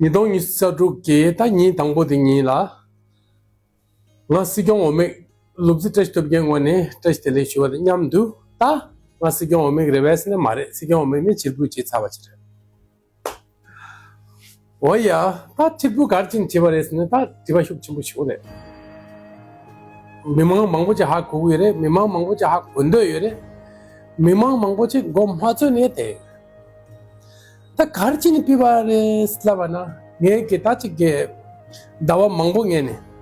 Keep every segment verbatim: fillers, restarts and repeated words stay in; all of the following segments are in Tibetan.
ཉིས་སྟོང་ཉི་ཤུ་རྩ་དྲུག་གི་ད་ཉིན་དང་པོ་དེ་ཉིན་ལ། ང་སྲིད་སྐྱོང་འོས་མི། ལུག་རྫི་བཀྲ་ཤིས་སྟོབས་རྒྱལ་ངོས་ནས་བཀྲ་ཤིས་བདེ་ལེགས་ཞུ་བ་དང་མཉམ་དུ། ད་ང་སྲིད་སྐྱོང་འོས་མི་རེད་པས་ཟེར་ན་མ་རེད། སྲིད་སྐྱོང་འོས་མི་ནི་ཕྱིར་འབུད་བྱས་ཚར་བ་ཅིག་རེད། འོ་ཡ། ད་ཕྱིར་འབུད་ག་རེ་བྱས་ནས་བྱས་པ་རེད་ཟེར་ན་ད་དྲི་བ་ཤུགས་ཆེན་པོ་ཞིག་རེད། མི་མང་མང་པོ་ཅིག་ཧ་གོ་གི་ཡོད་རེད། མི་མང་མང་པོ་ཅིག་ཧ་གོ་འདོད་ཡོད་རེད། མི་མང་མང་པོ་ཅིག་མགོ་མ་ཚོས་ནས་བསྡད་ཡོད་རེད། ད་ག་རེ་བྱས་ནས་ཕུད་པ་རེད་ལབ་པ་ན། ངས་ཀྱི་ད་ཅིག་གི་ཟླ་བ་མང་པོ་སྔོན་ནས་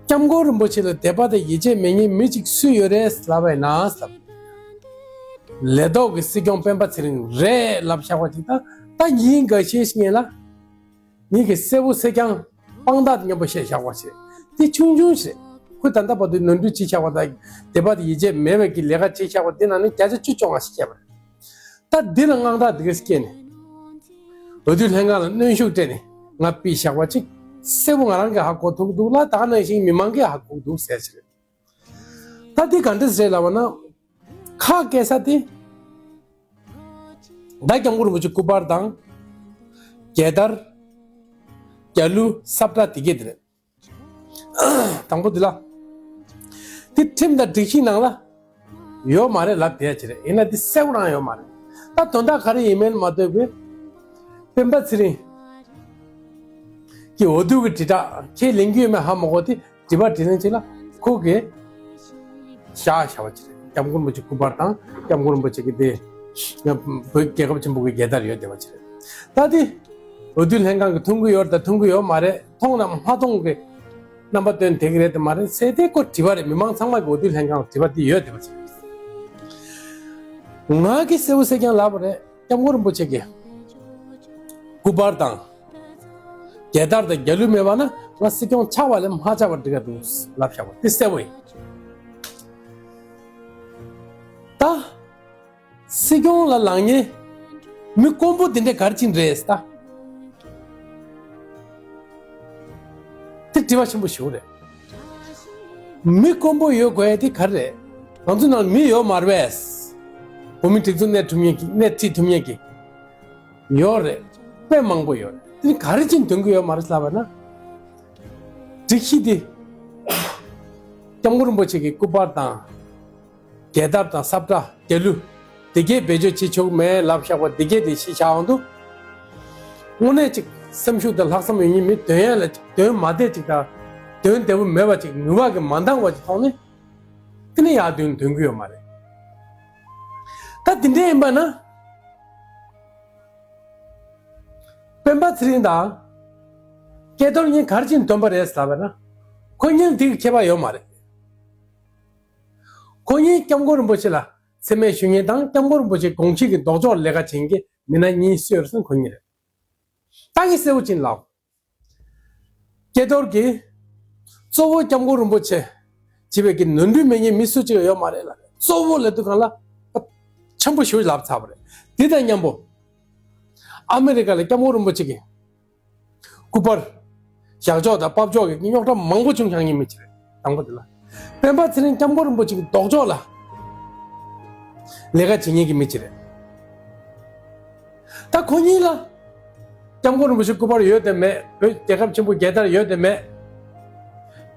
སྐྱབས་མགོན་རིན་པོ་ཆེ་ལ་དད་པ་དང་ཡིད་ཆེས་མེད་མཁན་མི་གཅིག་སུ་ཡོད་རེད་ལབ་པ་ཡིན་ན་ལབ། ལས་ཐོག་གི་སྲིད་སྐྱོང་སྤེན་པ་ཚེ་རིང་རེད་ལབ་བཞག་པ་ཅིག་ད་ད་ཉིན་འགའ་ཤས་ཤིག་སྔོན་ལ་ངེད་ཀྱི་སྲས་པོ་སྲས་རྐྱང་དཔང་རྟགས་མཉམ་པོ་བཤད་བཞག་པ་ཞིག་དེ་ཆུང་ཆུང་ཞིག་ཁོས་ད་ལྟ་བར་དུ་ནོར་འཁྲུལ་བྱས་བཞག་པ་དང་དད་པ་དང་ཡིད་ཆེས་མེད་པའི་གི་ལས་ཀ་བྱས་བཞག་པ་དེ་ནང་ནས་བརྒྱ་ཆ་བཅུ་བཅོ་ལྔ་ཞིག་བཤད་པ་རེད། ད་འདི་ལ་དངངས་སྐྲག་འདི་ག་སྐྱེས་ནས། འོས་བསྡུ་ལྷན་ཁང་ལ་གནོན་ཤུགས་སྤྲད་ནས་ང་ཕུད་བཞག་པ་ཅིག་གསལ་པོ་ང་རང་གིས་ཧ་གོ་ཐུབ་འདུག་ལ། ད་ག་ནང་བཞིན་མི་མང་གིས་ཧ་གོ་འདུག་ཟེར་ཞིག་རེད། ད་འདི་ག་འདྲ་ཟེར་ལབ་པ་ན། ཁག་སྐྱེ་ས་དེ། ད་སྐྱབས་མགོན་རིན་པོ་ཆེ་སྐུ་པར་དང་། རྒྱལ་དར། རྒྱ་གླུ། ས་བཀྲ་དེ་གས་དེ་རེད། དང་པོ་འདི་ལ། འདི་ཁྲིམས་དང་སྒྲིག་གཞི་ནང་ལ་ཡོད་མ་རེད་ལབ་བསྡད་ཡ་ཅིག་རེད། ཡིན་ན་འདི་གསལ་པོ་རང་ཡོད་མ་རེད། ད་དོན་དག་ག་རེ་ཡིན་མིན་མ་ལྟོས་པའི་སྤེན་པ་ཚེ་རིང་གི་འོས་བསྡུ་གི་དྲིལ་བསྒྲགས་ཁས་ལེན་གྱི་ཡོད་མེད་ཧ་མ་གོ་སྟེ་དྲི་བ་དྲིས་ལན་ཅིག་ལ་ཁོ་གིས་བཞག་བཞག་པ་ཅིག་རེད། སྐྱབས་མགོན་རིན་པོ་ཆེ་སྐུ་པར་དང་སྐྱབས་མགོན་རིན་པོ་ཆེ་གི་དེ་བོད་རྒྱལ་ཁབ་ཆེན་པོ་གི་རྒྱལ་དར་ཡོད་བསྡད་པ་ཅིག་རེད། ད་དེ་འོས་བསྡུ་ལྷན་ཁང་གིས་མཐོང་གི་ཡོད་རེད་དང་མཐོང་གི་ཡོད་མ་རེད། མཐོང་དང་མ་མཐོང་གི་རྣམ་པ་སྟོན་དེ་གི་རེད་དེ་མ་རེད་ཟེར་དེ་ཁོ་དྲི་བ་རེད། མི་མང་ཚང་མ་གི་འོས་བསྡུ་ལྷན་ཁང་ལ་དྲི་བ་དེ་ཡོད་བསྡད་པ་ཅིག་ང་གི་སྲས་པོ་སྲས་རྐྱང་ལབ་པ་རེད། སྐྱབས་མགོན་རིན་པོ་ཆེ་གི་སྐུ་པར་དང་རྒྱལ་དར་དང་རྒྱ་གླུ་མེད་པ་ན་ང་སྲིད་སྐྱོང་ཆགས་པ་ལས་མ་ཆགས་པ་འགྲིག་ག་འདུག་ལབ་བཞག་པ་དེ་གསལ་པོ་ཡིན། ད་སྲིད་སྐྱོང་ལ་ལངས་མཁན་མི་དཀོན་པོ་དེ་འདྲ་ག་རེ་བྱས་ནས་རེད་ད། དེ་དྲི་བ་ཆེན་པོ་ཞིག་རེད། མི་དཀོན་པོ་ཡོད་དགོས་ཡ་དེ་ག་རེ་རེད། ང་ཚོ་ནང་མི་ཡོད་མ་རེད་པས། བོད་མི་སྒྲིག་འཛུགས་སྣེ་ཁྲིད་ཐུབ་མཁན་གྱི་སྣེ་ཁྲིད་ཐུབ་མཁན་གྱི་ཡོད་རེད། དཔེ་མང་པོ་ཡོད་རེད། དེ་ནི་ག་རེ་བྱས་ནས་འདོན་གྱི་ཡོད་མ་རེད་ལབ་པ་ན། སྒྲིག་གཞི་དེ་སྐྱབས་མགོན་རིན་པོ་ཆེ་གི་སྐུ་པར་དང་། རྒྱལ་དར་དང་ས་བཀྲ་རྒྱ་གླུ་དེ་གས་བེད་སྤྱོད་བྱེད་ཆོག་མེད་ལབ་བཞག་པ་དེ་གས་དེ་གཞི་བཞག་འོང་དུས། དངོས་གནས་ཅིག་སེམས་ཤུགས་དང་ལྷག་བསམ་ཡོད་མཁན་མི་འདོན་ཡ་ལ་ཅིག་འདོན་མ་བསྡད་ཅིག་དང་། འདོན་བདེ་པོ་མེད་པ་ཅིག་ནུས་པ་གིས་མ་འདང་བ་ཅིག་མཐོང་ནས། དེ་ནས་ཡར་འདོན་འདོན་གི་ཡོད་མ་རེད། ད་དེ་འདྲ་ཡིན་པ་ན། སྤེན་པ་ཚེ་རིང་དང་། སྐལ་རྡོར་གཉིས་ག་རེ་བྱས་ནས་འདོན་པ་རེད་ལབ་པ་ན། ཁོ་གཉིས་ལ་དེ་གི་ཁྱད་པར་ཡོད་མ་རེད། ཁོ་གཉིས་སྐྱབས་མགོན་རིན་པོ་ཆེ་ལ་མཚན་སྨད་ཞུ་མཁན་དང་སྐྱབས་མགོན་རིན་པོ་ཆེ་དགོངས་གཞི་གི་ལྡོག་ཕྱོགས་ལས་ཀ་བྱེད་མཁན་གྱི་མི་སྣ་གཉིས་སུ་ཡོད་རེད་ཟེར་ན་ཁོ་གཉིས་རེད། ད་ངས་གསལ་པོ་བྱས་ནས་ལབ། སྐལ་རྡོར་གྱིས་གཙོ་བོ་སྐྱབས་མགོན་རིན་པོ་ཆེ་བྱེད་པའི་གི་ནོར་འཁྲུལ་མེད་མཁན་མི་སུ་གཅིག་ཡོད་མ་རེད་ལབ། གཙོ་བོ་ལབ་དུས་སྒང་ལ་ཆེན་པོ་ཞེ་པོ་ལབ་ཚར་བ་རེད། དེ་དང་མཉམ་པོ་ཨ་མི་རི་ཀ་ལ་སྐྱབས་མགོན་རིན་པོ་ཆེ་གི་སྐུ་པར་བཞག་ཕྱོགས་དང་ཕབ་ཕྱོགས་ཀྱི་རྙོག་དྲ་མང་པོ་བྱུང་བཞག་མཁན་མི་གཅིག་རེད། དང་པོ་དེ་ལ། སྤེན་པ་ཚེ་རིང་སྐྱབས་མགོན་རིན་པོ་ཆེ་གི་ལྡོག་ཕྱོགས་ལ་ལས་ཀ་བྱེད་མཁན་གྱི་མི་གཅིག་རེད། ད་ཁོ་གཉིས་ལ་སྐྱབས་མགོན་རིན་པོ་ཆེ་སྐུ་པར་ཡོད་དམ་མེད། བོད་རྒྱལ་ཁབ་ཆེན་པོ་རྒྱལ་དར་ཡོད་དམ་མེད།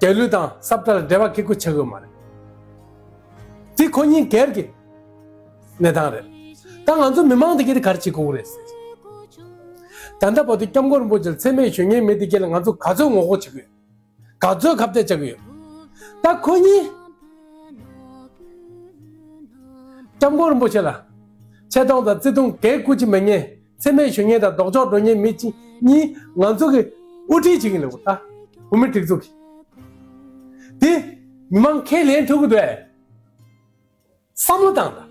རྒྱ་གླུ་དང་ས་བཀྲ་ལ་འབྲེལ་བ་གི་སྐུ་ཆགས་ཡོད་མ་རེད། དེ་ཁོ་གཉིས་སྒེར་གྱི་གནས་སྟངས་རེད། ད་ང་ཚོ་མི་མང་དེ་གས་དེ་ག་རེ་བྱེད་དགོས་རེད་ཟེར། ད་ལྟ་བར་དུ་སྐྱབས་མགོན་རིན་པོ་ཆེ་ལ་མཚན་སྨད་ཞུ་མཁན་མི་དེ་གས་ལ་ང་ཚོ་ག་ཚོད་ངོ་རྒོལ་བྱེད་དགོས། ག་ཚོད་ཁ་གཏད་བཅག་གི་ཡོད། ད་ཁོ་གཉིས་སྐྱབས་མགོན་རིན་པོ་ཆེ་ལ་ཆེ་མཐོང་དང་བརྩི་མཐོང་གང་ཡང་བསྐུལ་གྱི་མེད་མཁན། མཚན་སྨད་ཞུ་མཁན་དང་ལྡོག་ཕྱོགས་འགྲོ་མཁན་མི་གཅིག་གཉིས་ང་ཚོ་གི་དབུ་ཁྲིད་བྱེད་ཀྱི་ཡོད་པ། ད་བོད་མི་སྒྲིག་འཛུགས་ཀྱི་དེ་མི་མང་ཁས་ལེན་ཐུབ་ཀྱི་འདུག་ཨེ། བསམ་བློ་བཏང་དང་།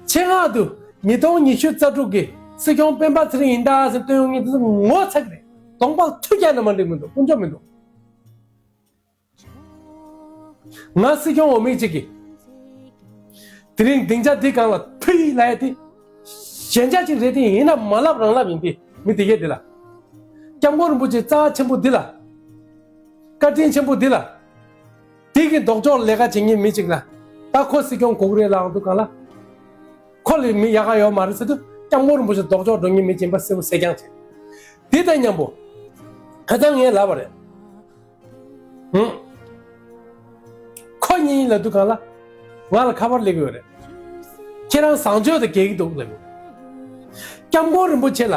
ཆེད་མངགས་དུ་ཉིས་སྟོང་ཉི་ཤུ་རྩ་དྲུག་གི་སྲིད་སྐྱོང་སྤེན་པ་ཚེ་རིང་ཡིན་ད་ཟེར་སྟོན་ཡོང་མཁན་དེ་ཚོ་ངོ་ཚ་གི་རེད། གདོང་པ་ཐུག་རྒྱག་ན་མ་འགྲིག་མི་འདུག་དཀོན་མཆོག་མི་འདུག་ང་སྲིད་སྐྱོང་འོས་མི་གཅིག་གིས་དེ་རིང་སྡིངས་ཆ་འདི་སྒང་ལ་ཕུད་ལབ་ཡ་དེ་ཞན་ཆ་གཅིག་རེད་དེ། ཡིན་ན་མ་ལབ་རང་ལབ་ཡིན་དེ། མི་དེ་གས་དེ་ལ་སྐྱབས་མགོན་རིན་པོ་ཆེ་རྩ་ཆེན་པོ་འདི་ལ་བཀའ་དྲིན་ཆེན་པོ་འདི་ལ་དེ་གི་ལྡོག་ཕྱོགས་ལས་ཀ་བྱེད་མཁན་མི་གཅིག་ལ་ད་ཁོ་སྲིད་སྐྱོང་དགོས་ཀྱི་རེད་ལབ་འདུག་ག་ལ། ཁོ་ལས་མི་ཡག་ག་ཡོད་མ་རེད་ཟེར་དུས་ སྐྱབས་མགོན་རིན་པོ་ཆེ་ལྡོག་ཕྱོགས་འགྲོ་མཁན་མི་ཡིན་པ་གསལ་པོ་གསལ་རྐྱང་བྱས། དེ་དང་མཉམ་པོ་ཁ་སང་ངས་ལབ་པ་རེད། ཧུམ། ཁོ་གཉིས་ལབ་དུས་གང་ལ། ང་ལ་ཁ་པར་སླེབས་ཡོད་རེད། ཁྱེད་རང་བཟང་སྤྱོད་དང་འགལ་གྱི་འདུག་ལབ་ཡོད། སྐྱབས་མགོན་རིན་པོ་ཆེ་ལ།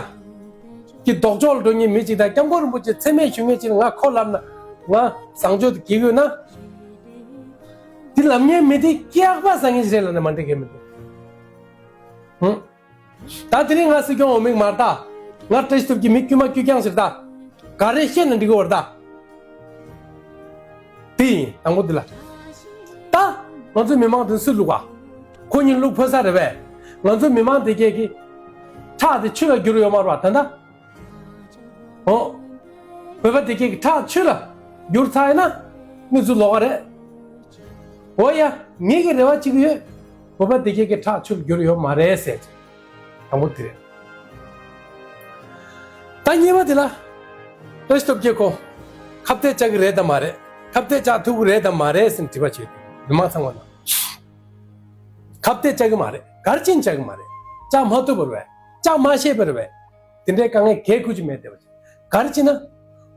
གི་ལྡོག་ཕྱོགས་ལ་འགྲོ་མཁན་མི་གཅིག་དང་སྐྱབས་མགོན་རིན་པོ་ཆེ་མཚན་སྨད་ཞུ་མཁན་གཅིག་ལ་ང་ཁོ་ལབ་ན་ང་བཟང་སྤྱོད་དང་འགལ་གྱི་ཡོད་ན། དེ་ལབ་མཁན་མི་དེ་སྐྱག་པ་ཟ་མཁན་ཞིག་རེད་ལབ་ན་མ་འགྲིག་གི་མི་འདུག་ཧུམ། ད་དེ་རིང་ང་སྲིད་སྐྱོང་འོས་མི་མ་རེད་ད། ང་བཀྲ་ཤིས་སྟོབས་ཀྱི་མི་དཀྱུས་མ་དཀྱུས་རྐྱང་ཞིག་རེད་ད། ག་རེ་བཤད་ན་འགྲིག་གི་ཡོད་རེད་ད། དེ་ཡིན་དང་པོ་འདི་ལ། ད་ང་ཚོ་མི་མང་དེ་སུས་བླུགས་པ། ཁོ་གཉིས་བླུགས་ཕོད་ས་རེད་པས། ང་ཚོ་མི་མང་དེ་གས་ཀྱི་ཁྲག་དེ་ཆུ་ལ་བསྒྱུར་ཡོད་མ་རེད་པ་ད་ལྟ། ཨོ། བོད་པ་དེ་གས་ཀྱི་ཁྲག་ཆུ་ལ་བསྒྱུར་ཚར་ཡིན་ན་གནས་ཚུལ་ལོགས་ཀ་རེད། འོ་ཡ། ངེད་ཀྱི་རེ་བ་གཅིག་ཡོད། བོད་པ་དེ་གས་ཀྱི་ཁྲག་ཆུ་ལ་བསྒྱུར་ཡོད་མ་རེད་ཟེར། དང་པོ་དེ་རེད། ད་གཉིས་པ་དེ་ལ། བཀྲ་ཤིས་སྟོབས་རྒྱལ་ཁོ། ཁ་གཏད་བཅག་གི་རེད་དམ་མ་རེད། ཁ་གཏད་བཅག་ཐུབ་ཀྱི་རེད་དམ་མ་རེད་ཟེར་དྲི་བ་བྱས་ཏེ་མི་མང་ཚང་མ་ལ། ཁ་གཏད་བཅག་གི་མ་རེད། ག་རེ་བྱས་ནས་བཅག་གི་མ་རེད། བཅག་མ་ཐུབ་པ་རེད་པས། བཅག་མ་ཤེས་པ་རེད་པས། དེ་འདྲའི་དཀའ་ངལ་གལ་ཁུར་གྱི་མེད་བསྡད་པ་བྱས། ག་རེ་བྱས་ན།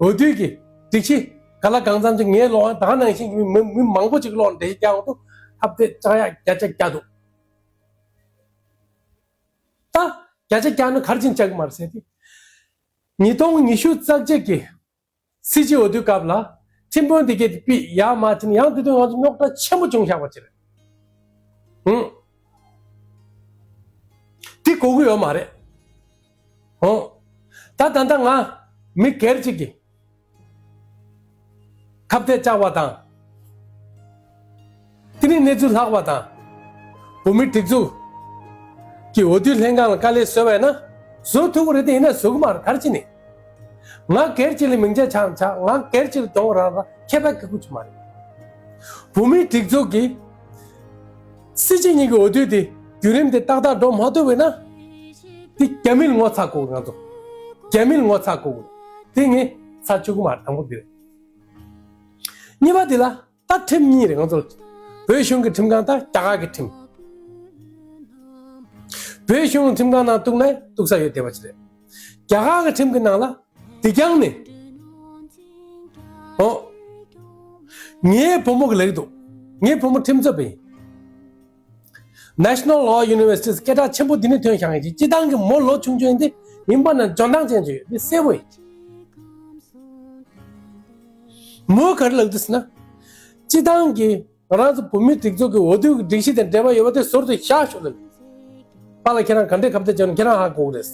འོས་བསྡུ་གི་སྒྲིག་གཞི་ག་ལ་གང་འཚམ་ཅིག་ངའི་ལོག་ད་ག་ནང་བཞིན་གྱི་མི་མི་མང་པོ་ཅིག་ལོག་འགྲེལ་བཤད་རྒྱག་འོང་དུས་ཁ་གཏད་བཅག་ཡག་བརྒྱ་ཆ་བརྒྱ་འདུག་ད་བརྒྱ་ཆ་བརྒྱ་ནི་ག་རེ་བྱས་ནས་བཅག་གི་མ་རེད་ཟེར་ཏེ། ཉིས་སྟོང་ཉི་ཤུ་རྩ་གཅིག་གི་སྲིད་སྤྱི་འོས་བསྡུའི་སྐབས་ལ་ཁྲིམས་དཔོན་དེ་གས་དེ་ཕུད་ཡག་མ་བྱས་ན་ཡང་དེ་དུས་ང་ཚོ་རྙོག་དྲ་ཆེན་པོ་བྱུང་བཞག་པ་ཅིག་རེད། ཧུང་། དེ་གོ་གི་ཡོད་མ་རེད། ཧུང་། ད་ད་ལྟ་ང་མི་སྒེར་གཅིག་གིས། ཁ་གཏད་བཅག་པ་དང་། དེ་ནས་གནས་ཚུལ་ལྷག་པ་དང་། བོད་མིའི་སྒྲིག་འཛུགས་ཀྱི་འོས་བསྡུ་ལྷན་ཁང་ལ་དཀའ་ལས་བཟོས་པ་ཡིན་ན་བཟོ་ཐུབ་ཀྱི་རེད་དེ་ཡིན་ན་བཟོ་གི་མ་རེད་ག་རེ་བྱས་ནས། ང་སྒེར་གཅིག་ལ་མིང་ཆད་ཆགས་ཆགས་ང་སྒེར་གཅིག་ལ་གྱོང་རག་རག་ཁྱད་པར་ག་ཁུ་ཆུ་མ་རེད། བོད་མིའི་སྒྲིག་འཛུགས་ཀྱི་སྲིད་སྤྱི་གཉིས་ཀྱི་འོས་བསྡུ་དེ་བརྒྱུད་རིམ་དེ་ཏག་ཏག་འགྲོ་མ་ཐུབ་པ་ཡིན་ན། དེ་རྒྱ་མིར་ངོ་ཚ་དགོས་ང་ཚོ། རྒྱ་མིར་ངོ་ཚ་དགོས། དེ་ངས་ཚ་བཅུག་གི་མ་རེད་དང་པོ་དེ་རེད། གཉིས་པ་དེ་ལ་ད་ཁྲིམས་གཉིས་རེད་ང་ཚོར། བོད་གཞུང་གི་ཁྲིམས་ཁང་དང་རྒྱ་གར་གྱི་ཁྲིམས། བོད་གཞུང་ཁྲིམས་ཁང་ནང་གཏུགས་ན་གཏུགས་ས་ཡོད་བསྡད་པ་ཅིག་རེད། རྒྱ་གར་གྱི་ཁྲིམས་ཀྱི་ནང་ལ་དེ་རྐྱང་ནས། ཨོ། ངའི་བུ་མོ་གི་ལེགས་འདུག་ངའི་བུ་མོ་ཁྲིམས་རྩོད་པ་ཡིན། National Law University སྐད་གྲགས་ཆེན་པོ་འདི་ནས་ཐོན་བཞག་ཡིན་ཅིག་སྤྱི་བཏང་གི་མོ་ལོ་ཆུང་ཆུང་ཡིན་ཏེ་ཡིན་པ་ན་འཇོན་ཐང་ཅན་ཅིག་ཡོད་འདི་གསལ་པོ་ཡིན། མོས་ག་རེ་ལབ་འདུག་ཟེར་ན། སྤྱི་བཏང་གི་ང་རང་ཚོ་བོད་མིའི་སྒྲིག་འཛུགས་ཀྱི་འོས་བསྡུ་གི་སྒྲིག་གཞི་དང་འབྲེལ་བ་ཡོད་པ་དེ་ཟུར་དུ་བཞག་ཤོག་ལབ། པཱ་ལགས་ཁྱེད་རང་ག་འདྲས་ཁ་གཏད་བཅག་ན་ཁྱེད་རང་ཧ་གོ་གི་རེད།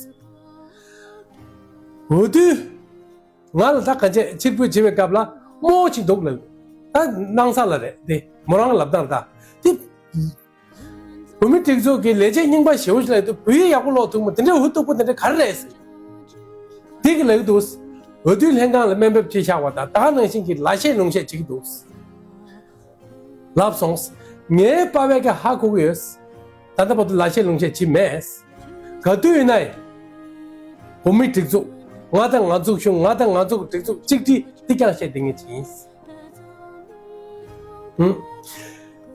འོས་བསྡུ། ང་ལ་ད་ག་ཅེ་ཕྱིར་འབུད་བྱེད་པའི་སྐབས་ལ་རྨོ་ཅིག་འདུག་ལབ། ད་སྣང་ས་ལ་རེད་དེ་མོ་རང་ལབ་སྟངས་ད་དེ། བོད་མི་སྒྲིག་འཛུགས་ཀྱི་ལས་བྱེད་རྙིང་པ་ཞེ་པོ་ཞིག་ལབ་དུས་བོད་ཡིག་ཡག་པོ་ཀློག་ཐུབ་མོ་དེ་འདྲའི་ཧུ་སྟུག་པོ་དེ་འདྲ་ག་རེ་རེད་ཟེར། དེ་གི་ལབ་འདུག་འོས་བསྡུ་ལྷན་ཁང་ལ་སྨན་པ་བྱས་བཞག་པ་དང་ད་ག་ནང་བཞིན་གྱི་ལ་བཤད་ལུང་བཤད་བྱེད་ཀྱི་འདུག་ལབ་སོང་། ངའི་པ་ཕས་ཀྱི་ཧ་གོ་གི་ཡོད། ད་ལྟ་བར་དུ་ལ་བཤད་ལུང་བཤད་བྱེད་མེད། ག་དུས་ཡིན་ན་ཡང་། བོད་མིའི་སྒྲིག་འཛུགས། ང་དང་ང་ཚོའི་གཞུང་ང་དང་ང་ཚོའི་སྒྲིག་འཛུགས་གཅིག་སྒྲིལ་འདི་རྐྱང་བཤད་བསྡད་མཁན་ཅིག་ཡིན། ཧུམ།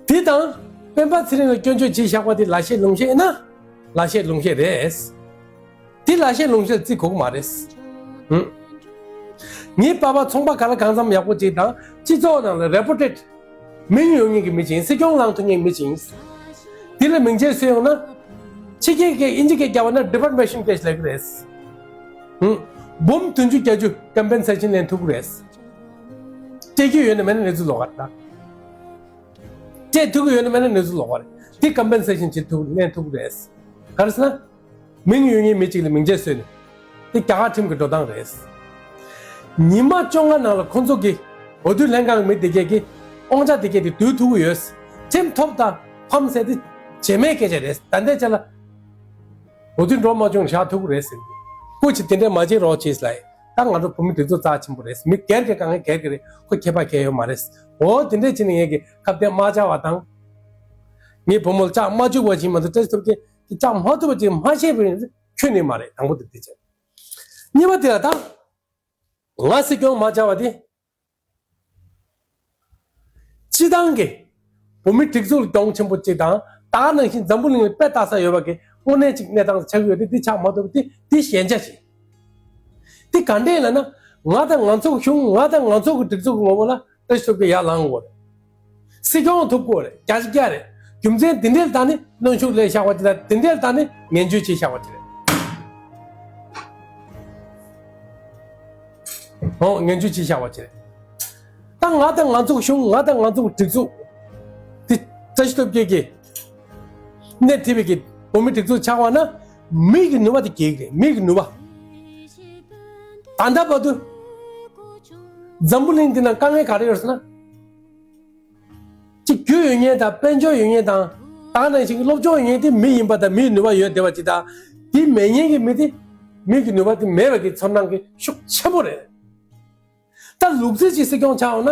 དེ་དང་སྤེན་པ་ཚེ་རིང་ལ་སྐྱོན་བརྗོད་བྱས་བཞག་པ་དེ་ལ་བཤད་ལུང་བཤད་ཡིན་ན་ལ་བཤད་ལུང་བཤད་རེད། དེ་ལ་བཤད་ལུང་བཤད་བརྩི་དགོས་ཀྱི་མ་རེད། ཧུམ། ངའི་པ་ཕ་ཚོང་པ་ག་ལ་གང་འཚམ་ཡག་པོ་ཅིག་དང་སྤྱི་ཚོགས་ནང་ལ་reputed མིང་ཡོད་མཁན་གྱི་མི་ཅིག་ཡིན། སྲིད་སྐྱོང་ལངས་ཐུབ་མཁན་མི་ཅིག་ཡིན། དེ་ལ་མིང་ཆད་བཟོས་ཡོང་ན། ཕྱི་རྒྱལ་གྱི་དབྱིན་ཇི་སྐད་རྒྱབ་པ་ན་defamation case ལབ་ཀྱི་རེད། ཧུམ། འབུམ་བདུན་ཅུ་བརྒྱད་ཅུ་compensation ལེན་ཐུབ་ཀྱི་རེད། སྤྲད་རྒྱུ་ཡོད་ན་མེད་ན་གནས་ཚུལ་ལོགས་ཀ་རེད་ད། སྤྲད་ཐུབ་ཀྱི་ཡོད་ན་མེད་ན་གནས་ཚུལ་ལོགས་ཀ་རེད། དེ་compensation བྱེད་ཐུབ་ལེན་ཐུབ་ཀྱི་རེད། ག་རེ་ཟེར་ན། མིང་ཡོད་མཁན་མི་གཅིག་ལ་མིང་ཆད་བཟོས་ནས། དེ་རྒྱ་གར་ཁྲིམས་ཀྱི་འགྲོ་སྟངས་རེད། ཉི་མ་བཅོ་ལྔ་ནང་ལ་ཁོང་ཚོ་གི་འོས་བསྡུ་ལྷན་ཁང་གི་མི་དེ་གས་ཀྱི་དབང་ཆ་དེ་གས་དེ་བསྡུ་ཐུབ་ཀྱི་ཡོད། ཁྲིམས་ཐོབ་དང་ཕམ་ཟེར་དེ་རྗེས་མའི་སྐད་ཆ་རེད། ད་ལྟའི་ཆ་ལ་འོས་བསྡུ་འགྲོ་མ་བྱུང་བཞག་ཐུབ་ཀྱི་རེད་ཟེར་གྱི། སྐུ་མཁྱེན་དེ་འདྲས་མ་བྱེད་རོགས་བྱེད་ལབ། ད་ང་ཚོ་བོད་མི་དེ་ཚོ་རྩ་ཆེན་པོ་རེད། མི་སྒེར་གྱི་དཀའ་ངལ་སྒེར་གྱི་རེད། ཁོ་ཁྱད་པར་གང་ཡང་ཡོད་མ་རེད། འོ་དེ་འདྲས་བྱས་ནས་ངས་ཀྱི་ཁ་གཏད་མ་བཅག་པ་དང་། ངའི་བུ་མོ་ལ་ལྕགས་མ་བཅུག་པ་བྱིན་མ་ཐུབ་བཀྲ་ཤིས་ཐོབ་རྒྱལ་གྱི་ལྕགས་མ་ཐུབ་པ་ཅིག་མ་ཤེས་པ་ཡིན་ན་ཁྱོན་ནས་མ་རེད། དང་པོ་དེ་དེ་བྱས། གཉིས་པ་དེ་ལ་ད་ང་སྲིད་སྐྱོང་མ་བཅག་པ་དེ། སྤྱི་བཏང་གི་བོད་མི་སྒྲིག་འཛུགས་ལ་གྱོང་ཆེན་པོ་གཅིག་དང་ད་ག་ནང་བཞིན་འཛམ་བུ་གླིང་ལ་དཔེ་ལྟ་ས་ཡོད་པ་གི་ དངོས་གནས་ཅིག་གནས་སྟངས་ཆགས་ཀྱི་ཡོད་དེ། འདི་ཆགས་མ་ཐུབ་པ་དེ་འདི་ཞན་ཆ་ཞིག་འདི་ག་འདྲས་ལབ་ན། ང་དང་ང་ཚོ་གི་གཞུང་། ང་དང་ང་ཚོ་གི་སྒྲིག་འཛུགས་ཀྱི་ངོ་བོ་ལ་བཀྲ་ཤིས་སྟོབས་རྒྱལ་ཡར་ལངས་དགོས་རེད། སྲིད་སྐྱོང་ཐུབ་དགོས་རེད། བརྒྱ་ཆ་བརྒྱ་རེད། རྒྱུ་མཚན་འདི་འདྲས་ལ་བརྟེན་ནས་གནོན་ཤུགས་སླེབས་བཞག་པ་ཅིག་དང་། འདི་འདྲས་ལ་བརྟེན་ནས་ངན་བྱུས་བྱས་བཞག་པ་ཅིག་རེད། ཨོ། ངན་བྱུས་བྱས་བཞག་པ་ཅིག་རེད། ད་ང་དང་ང་ཚོ་གི་གཞུང་། ང་དང་ང་ཚོ་གི་སྒྲིག་འཛུགས་འདི། བཀྲ་ཤིས་སྟོབས་རྒྱལ་གྱིས་སྣེ་ཁྲིད་པའི་གི་བོད་མི་སྒྲིག་འཛུགས་ཆགས་པ་ན། མི་གི་ནུས་པ་དེ་གལ་ཆེ་རེད། མི་གི་ནུས་པ། ད་ལྟ་བར་དུ་འཛམ་བུ་གླིང་འདི་ན་དཀའ་ངལ་ག་རེ་ཡོད་ཟེར་ན། གཅིག་རྒྱུ་ཡོད་མཁན་དང་། དཔལ་འབྱོར་ཡོད་མཁན་དང་། ད་ག་ནང་བཞིན་གྱི་སློབ་སྦྱོང་ཡོད་མཁན་དེ་མི་ཡིན་པ་དང་། མིའི་ནུས་པ་ཡོད་བསྡད་པ་ཅིག་དང་། དེ་མེད་མཁན་གྱི་མི་དེ་མི་གི་ནུས་པ་དེ་མེད་པའི་གི་ཚོར་སྣང་གི་ཤུགས་ཆེན་པོ་རེད། ད་ལུག་རྫི་ཅིག་སྲིད་སྐྱོང་ཆགས་འོང་ན།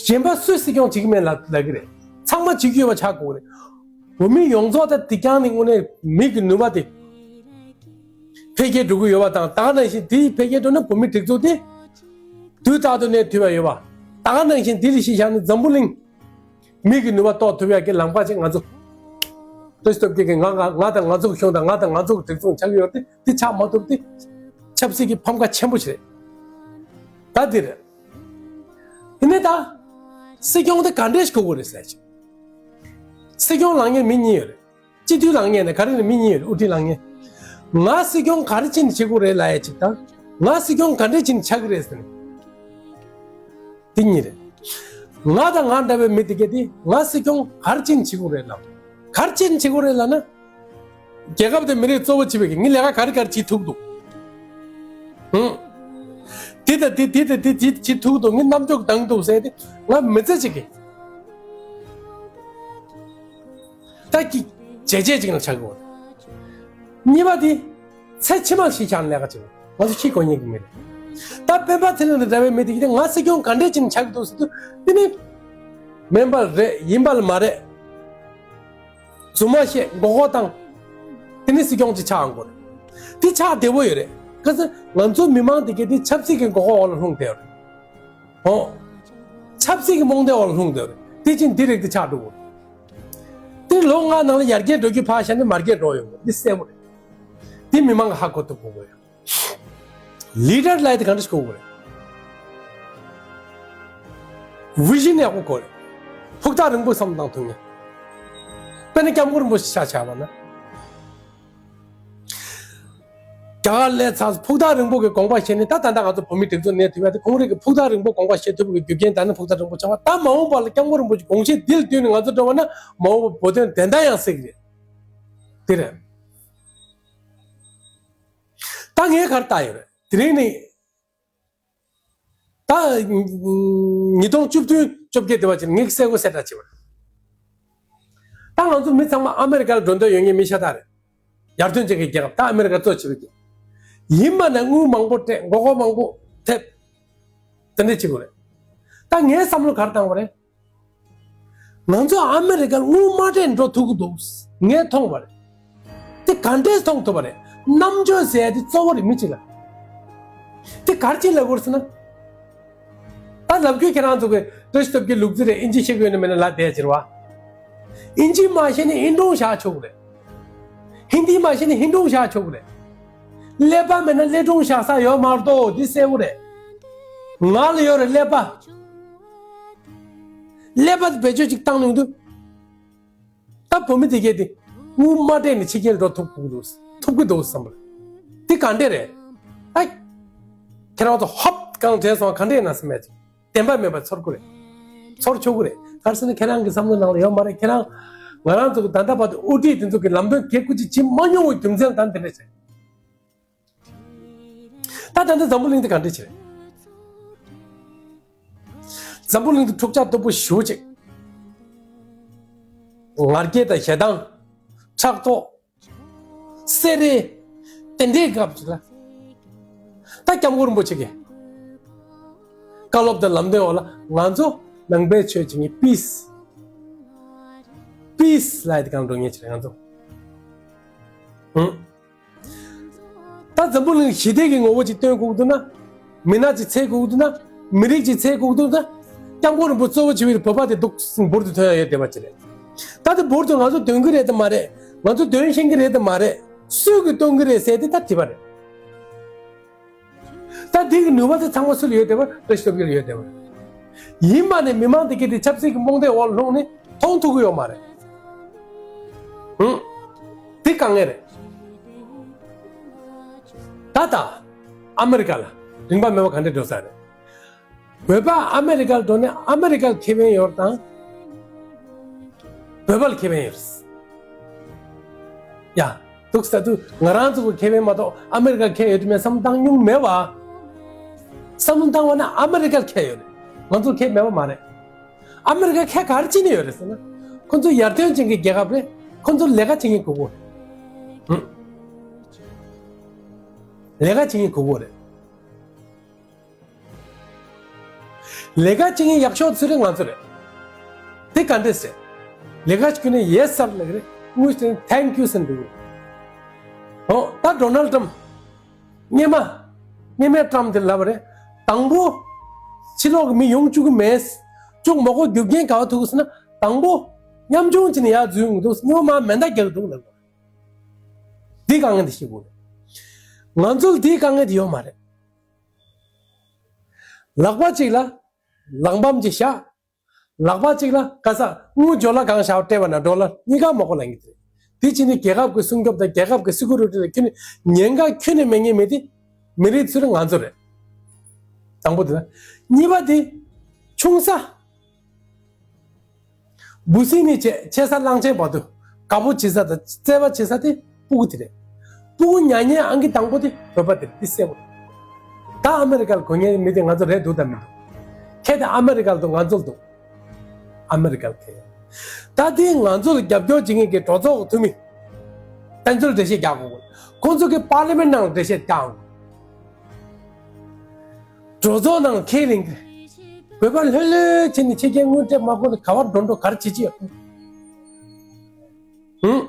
གཞན་པ་སུས་སྲིད་སྐྱོང་བྱེད་ཀྱི་མེད་ལབ་ལབ་ཀྱི་རེད། ཚང་མ་བྱེད་ཀྱི་ཡོད་པ་ཆགས་དགོས་རེད། བོད་མི་ཡོངས་རྫོགས་ད་དེ་རྐྱང་ནི་དངོས་གནས་མི་གི་ནུས་པ་དེ་འཕེལ་རྒྱས་འགྲོ་གི་ཡོད་པ་དང་། ད་ག་ནང་བཞིན་དེའི་འཕེལ་རྒྱས་འགྲོ་ན་བོད་མི་སྒྲིག་འཛུགས་དེ་དུས་རྟག་ཏུ་གནས་ཐུབ་པ་ཡོད་པ། ད་ག་ནང་བཞིན་དེ་ལ་གཞི་བཞག་ནས་འཛམ་བུ་གླིང་མི་གི་ནུས་པ་གཏོར་ཐུབ་ཡག་གི་ལམ་ཁ་ཅིག་ང་ཚོ་བཀྲ་ཤིས་སྟོབས་རྒྱལ་གྱིས་ང་ང་ང་དང་ང་ཚོ་གི་གཞུང་དང་། ང་དང་ང་ཚོ་གི་སྒྲིག་འཛུགས་ཆགས་ཀྱི་ཡོད་དེ། འདི་ཆགས་མ་ཐུབ་དེ་ཆབ་སྲིད་ཀྱི་ཕམ་ཁ་ཆེན་པོ་ཞིག་རེད། ད་འདི་རེད། ཡིན་ནའི་ད་སྲིད་སྐྱོང་དེ་ག་འདྲས་ཞིག་དགོས་ཀྱི་རེད་ཟེར་ཅིག་སྲིད་སྐྱོང་ལངས་མཁན་མི་གཉིས་ཡོད་རེད། སྤྱི་འཐུས་ལངས་མཁན་དང་། ག་རེ་རེད། མི་གཉིས་ཡོད་རེད། དབུ་ཁྲིད་ལངས་མཁན། ང་སྲིད་སྐྱོང་ག་རེ་བྱས་ནས་བྱེད་དགོས་རེད་ལབ་ཡ་ཅིག་དང་། ང་སྲིད་སྐྱོང་ག་འདྲས་བྱས་ནས་ཆགས་ཀྱི་རེད་ཟེར་ནས། དེ་གཉིས་རེད། ང་དང་ང་འདྲ་བའི་མི་དེ་གས་དེ་ང་སྲིད་སྐྱོང་ག་རེ་བྱས་ནས་བྱེད་དགོས་རེད་ལབ། ག་རེ་བྱས་ནས་བྱེད་དགོས་རེད་ལབ་ན། རྒྱལ་ཁབ་དང་མི་རིགས་གཙོ་བོ་བྱེད་པའི་གི་ངས་ལས་ཀ་ག་རེ་ག་རེ་བྱེད་ཐུབ་འདུག་ཧུམ། དེ་དང་དེ། དེ་དང་དེ། དེ་བྱེད་ཐུབ་འདུག་ངས་རྣམ་འགྱུར་འདང་འདུག་ཟེར་ཏེ། ང་མི་ཚེ་གཅིག་གི་ད་གི་བྱས་རྗེས་ཅིག་ལ་ཆགས་དགོས། གཉིས་པ་དེ། ཚེ་ཕྱི་མ་གཞི་བཞག་ནས་ལས་ཀ་བྱེད། ང་ཚོ་ཤི་དགོས་མཁན་གྱི་མི་རེད། ད་སྤེན་པ་ཚེ་རིང་དང་འདྲ་བའི་མི་དེ་གིས་ང་སྲིད་སྐྱོང་ག་འདྲས་བྱས་ནས་ཆགས་འདུག་ཟེར་དུས། དེ་ནི་མིན་པ་རེད། ཡིན་པ་ལ་མ་རེད། རྫུན་མ་བཤད། མགོ་སྐོར་བཏང་། དེ་ནི་སྲིད་སྐྱོང་ཅིག་ཆགས་འོང་གི་རེད། དེ་ཆགས་བདེ་པོ་ཡོད་རེད། ག་ཚོད་ང་ཚོ་མི་མང་དེ་གས་དེ་ཆབ་སྲིད་ཀྱི་མགོ་སྐོར་འོག་ལ་ལྷུང་བསྡད་ཡོད་རེད། ཨོ། ཆབ་སྲིད་ཀྱི་རྨོངས་དད་འོག་ལ་ལྷུང་བསྡད་ཡོད་རེད། དེ་ཕྱིན་དེ་རིགས་དེ་ཆགས་འགྲོ་གི་རེད། དེ་ལོ་ལྔ་ནང་ལ་ཡར་རྒྱས་འགྲོ་རྒྱུ་ཕར་བཞག་ནས་མར་རྒྱས་འགྲོ་ཡོང་གི་རེད། འདི་གསལ་པོ་རེད། འདི་མི་མང་གིས་ཧ་གོ་ཐུབ་དགོས་ཀྱི་ཡོད། ལི་ཌར་ལབ་ཡ་དེ་ག་འདྲ་ཞིག་དགོས་ཀྱི་རེད། བི་ཞན་ཡག་པོ་དགོས་རེད། ཕུགས་ཐག་རིང་པོ་བསམ་བློ་བཏང་ཐུབ་མཁན། དཔེར་ན་སྐྱབས་མགོན་རིན་པོ་ཆེ་ཆ་བཞག་པ་ན། རྒྱ་གར་སླེབས་ཚར། ཕུགས་ཐག་རིང་པོ་གི་དགོངས་པ་བཞེས་ནས། ད་ད་ལྟ་ང་ཚོ་བོད་མི་སྒྲིག་འཛུགས་གནས་ཐུབ་ཡ་དེ་ཁོང་རང་གི་ཕུགས་ཐག་རིང་པོ་དགོངས་པ་བཞེས་ཐུབ་པའི་རྒྱུ་རྐྱེན་དང་ནི་ཕུགས་ཐག་རིང་པོ་ཆགས་པ། ད་མ་འོངས་པ་ལ་སྐྱབས་མགོན་རིན་པོ་ཆེ་དགོངས་བཞེས་འདི་ལ་བསྟུན་ནས་ང་ཚོ་འགྲོ་བ་ན། མ་འོངས་པ་བོད་དོན་བདེན་མཐའ་ཡང་གསལ་གྱི་རེད། དེ་རེད། ད་ངས་ག་རེ་བལྟས་ཡོད་རེད། དེ་རིང་ནི། ད་ཉིས་སྟོང་བཅུ་བདུན་བཅོ་བརྒྱད་དེ་བ་ཅིག་ངས་གསལ་པོ་གསལ་བསྒྲགས་བྱས་པ་རེད། ད་ང་ཚོ་མི་ཚང་མ་ཨ་མེ་རི་ཀ་ལ་འགྲོ་འདོད་ཡོད་མཁན་མི་ཤ་སྟག་རེད། ཡར་ཐོན་ཅན་གྱི་རྒྱལ་ཁབ། ད་ཨ་མེ་རི་ཀ་གཙོ་བྱས་པའི་རྒྱལ་ཁབ། ཡིན་པ་ནས་དངུལ་མང་པོ་སྤྲད། མགོ་སྐོར་མང་པོ་ཐེབས། དེ་འདྲ་བྱེད་དགོས་རེད། ད་ངའི་བསམ་བློ་ག་རེ་བཏང་བ་རེད། ང་ཚོ་ཨ་མེ་རི་ཀར་དངུལ་མ་སྤྲད་འགྲོ་ཐུབ་ཀྱི་འདུག་ངས་མཐོང་བ་རེད། དེ་ག་འདྲས་མཐོང་ཐུབ་པ་རེད། རྣམ་དཔྱོད་ཟེར་ཡ་དེ་གཙོ་བོ་རེད། མི་གཅིག་ལ། དེ་ག་རེ་བྱས་ལབ་དགོས་ཟེར་ན། ད་ལབ་རྒྱུ་ཁྱེད་རང་ཚོ་གི་བཀྲ་ཤིས་སྟོབས་རྒྱལ་ལུག་རྫི་རེད། ཨིན་ཇི་ཤེས་ཀྱི་ཡོད་ན་མེད་ན་ལབ་བསྡད་ཟེར་བ། ཨིན་ཇི་མ་ཤེས་ན་ཨིན་སྒྲུང་བཞག་ཆོག་གི་རེད། ཧིན་དི་མ་ཤེས་ན་ཧིན་སྒྲུང་བཞག་ཆོག་གི་རེད། ཀླད་པ་མེད་ན་ཀླད་སྒྲུང་བཞག་ས་ཡོད་མ་གཏོགས། འདི་གསལ་པོ་རེད། ང་ལ་ཡོད་རེད་ཀླད་པ། ཀླད་པ་དེ་བེད་སྤྱོད་ཅིག་བཏང་ནས་འདུག་ད་བོད་མི་དེ་གས་དེ་དངུལ་མ་སྤྲད་ནས་ཕྱི་རྒྱལ་འགྲོ་ཐུབ་ཀྱི་འདུག་ཐུབ་ཀྱི་འདུག་བསམ་པ་རེད། དེ་ག་འདྲས་རེད། ཨ། ཁྱེད་རང་ཚོ་ཧོབ་གང་དྲན་སོང་། ག་འདྲས་ན་སེམས་མེད་ཅིག་བདེན་པ་མེད་པ་ཚོར་གི་རེད། ཚོར་ཆོག་གི་རེད། ག་རེ་ཟེར་ན་ཁྱེད་རང་གི་བསམ་བློ་ནང་ལ་ཡོད་མ་རེད། ཁྱེད་རང་ང་རང་ཚོ་གི་ད་ལྟ་བར་དུ་དབུ་ཁྲིད་དེ་ཚོ་གི་ལམ་སྟོན་གལ་ཁུ་ཅིག་བྱེད་མ་མྱོང་བའི་རྒྱུ་མཚན་ད་འདི་འདྲས་བྱས། ད་ད་ལྟ་འཛམ་བུ་གླིང་འདི་ག་འདྲས་བྱས་རེད། འཛམ་བུ་གླིང་འདི་འཁྲུག་ཆ་དོད་པོ་ཞེ་པོ་ཅིག་ང་རྒྱལ་དང་ཞེ་སྡང་། ཕྲག་དོག་བསེ་རེས། དེ་འདྲའི་སྐབས་ཅིག་ལ། ད་སྐྱབས་མགོན་རིན་པོ་ཆེ་གིས་བཀའ་སློབ་དང་ལམ་སྟོན་འོག་ལ་ང་ཚོ་ནང་པའི་ཆོས་བྱེད་མཁན། པིས། པིས་ལབ་ཡ་དེ་གང་འགྲོ་མཁན་ཅིག་རེད་ང་ཚོ། ཧུམ། ད་འཛམ་བུ་གླིང་ཞི་བདེ་གི་ངོ་བོ་ཅིག་སྟོན་དགོས་འདུག་ན། མི་སྣ་ཅིག་འཚོལ་དགོས་འདུག་ན། མི་རིགས་ཅིག་འཚོལ་དགོས་འདུག་ན། སྐྱབས་མགོན་རིན་པོ་གཙོ་བོ་བྱས་པའི་བོད་པ་དེ་འདུག་འབུར་དུ་ཐོན་ཡ་ཡོད་བསྡད་པ་ཅིག་རེད། ད་དེ་འབུར་དུ་ང་ཚོ་ཐོན་གྱི་རེད་དམ་མ་རེད། ང་ཚོ་དོན་ཤེས་ཀྱི་རེད་དམ་མ་རེད། སུས་ཀྱིས་སྟོན་གྱི་རེད་ཟེར་དེ་ད་དྲི་བ་རེད། ད་དེ་གི་ནུས་པ་དེ་ཚང་མ་སུ་ལ་ཡོད་བསྡད་པ། བཀྲ་ཤིས་སྟོབས་རྒྱལ་ལ་ཡོད་བསྡད་པ་རེད། ཡིན་པ་ནི་མི་མང་དེ་གས་དེ་ཆབ་སྲིད་ཀྱི་རྨོངས་དད་འོག་ལ་ལྷུང་ནས་མཐོང་ཐུབ་ཀྱི་ཡོད་མ་རེད། ཧུམ། དེ་དཀའ་ངལ་རེད། ད་ད་ཨ་མེ་རི་ཀ་ལ་རིན་པ་མེད་པ་ག་འདྲ་འགྲོ་ས་རེད། བོད་པ་ཨ་མེ་རི་ཀར་འགྲོ་ནས་ཨ་མེ་རི་ཀར་ཁེ་ཕན་ཡོད་དང་། བོད་པར་ཁེ་ཕན་ཡོད། ཡ། འདུག་ས་དུ་ང་རང་ཚོ་གི་ཁེ་ཕན་མ་གཏོགས་ཨ་མེ་རི་ཀར་ཁེ་ཡོད་དུ་མེད་བསམ་བློ་བཏང་མྱོང་མེད་བ། བསམ་བློ་བཏང་བ་ན་ཨ་མེ་རི་ཀར་ཁེ་ཡོད་རེད། ང་ཚོར་ཁེ་མེད་པ་མ་རེད། ཨ་མེ་རི་ཀར་ཁེ་ག་རེ་བྱེད་ནི་ཡོད་རེད་ཟེར་ན། ཁོ་ཚོ་ཡར་ཐོན་ཅན་གྱི་རྒྱལ་ཁབ་རེད། ཁོ་ཚོར་ལས་ཀ་བྱེད་མཁན་དགོས་གོ་རེད། ལས་ཀ་བྱེད་མཁན་དགོས་གོ་རེད། ལས་ཀ་བྱེད་མཁན་ཡག་ཤོས་ཚོ་རེད། ང་ཚོ་རེད། དེ་ག་འདྲས་རེད། ལས་ཀ་བྱེད་ནས་ཡེ་སར་ལབ་རེད། དངུལ་སྟེར་ནས་ཐེང་ཀིའུ་ཟེར་འདུག་ཨོ་ད་ཌོ་ནལ་ཊམ། སྔོན་མ། སྔོན་མའི་ཊམ་དེ་ལབ་རེད། དང་པོ། ཕྱི་ལོགས་ཀྱི་མི་ཡོང་བཅུག་གི་མེད། བཅུག་མ་དགོས། རྒྱུ་རྐྱེན་ག་བ་ཐུག་ཟེར་ན། དང་པོ། ཉམ་ཆུང་བྱས་ནས་ཡར་འཛུལ་ཡོང་གི་འདུག་སྔོན་མ་མེ་མདའ་རྒྱག་གི་འདུག་ལབ། དེའི་དཀའ་ངལ་དེ་ཤེས་དགོས་རེད། ང་ཚོར་དེའི་དཀའ་ངལ་དེ་ཡོད་མ་རེད། ལག་པ་གཅིག་ལ་ལག་འབམ་གཅིག་བཞག་ལག་པ་གཅིག་ལ་ག་ས་དངུལ་ཇོ་ལ་གང་བཞག་སྤྲད་པ་ན་ཌོ་ལར་གཉིས་ཀ་མ་གོ་ལ་ཡིན་ཏེ། དེ་ཕྱིན་ནས་རྒྱལ་ཁབ་ཀྱི་སྲུང་སྐྱོབ་དང་རྒྱལ་ཁབ་ཀྱི་སི་ཀུ་རི་ཊི་ལ་ཁྱོན་ནས་ཉེན་ཁ་ཁྱོན་ནས་མེད་ངེས་མེད་དེ་མི་རིགས་ཚོ་རེད། ང་ཚོ་རེད། དང་པོ་དེ་ལ། གཉིས་པ་དེ་ཆུང་ས། འབུ་སྲིན་ནས་བྱས་ཆེ་ས་གླང་ཆེན་བར་དུ་དགའ་པོ་བྱེད་ས་དང་བརྩེ་བ་བྱེད་ས་དེ་སྤུ་གུ་དེ་རེད། སྤུ་གུ་ཉར་ཉན་ཨང་ཀི་དང་པོ་དེ་བོད་པ་དེ་རེད། དེ་གསལ་པོ་རེད། ད་ཨ་མེ་རི་ཀར་གོ་མཁན་མི་དེ་ང་ཚོ་རེད་འདུག་དང་མི་འདུག་ཁྱེད་དེ་ཨ་མེ་རི་ཀར་འདུག་ང་ཚོར་འདུག་ཨ་མེ་རི་ཀར་ཁེ། ད་དེ་ང་ཚོ་ལ་རྒྱབ་སྐྱོར་བྱེད་མཁན་གྱི་གྲོས་ཚོགས་འཐུས་མི་དཔལ་འབྱོར་འགྲེལ་བཤད་རྒྱག་དགོས། ཁོང་ཚོ་གི་པར་ལི་མེན་ནང་འགྲེལ་བཤད་རྒྱག་དགོས། གྲོས་ཚོགས་ནང་ཁས་ལེན་གྱི། བོད་པ་ལྷོད་ལྷོད་བྱས་ནས་ཕྱི་རྒྱལ་དངུལ་སྤྲད་མ་དགོས་ནས་ག་བར་འགྲོ་འགྲོ་ག་རེ་བྱེད་ཀྱི་ཡོད། ཧུམ།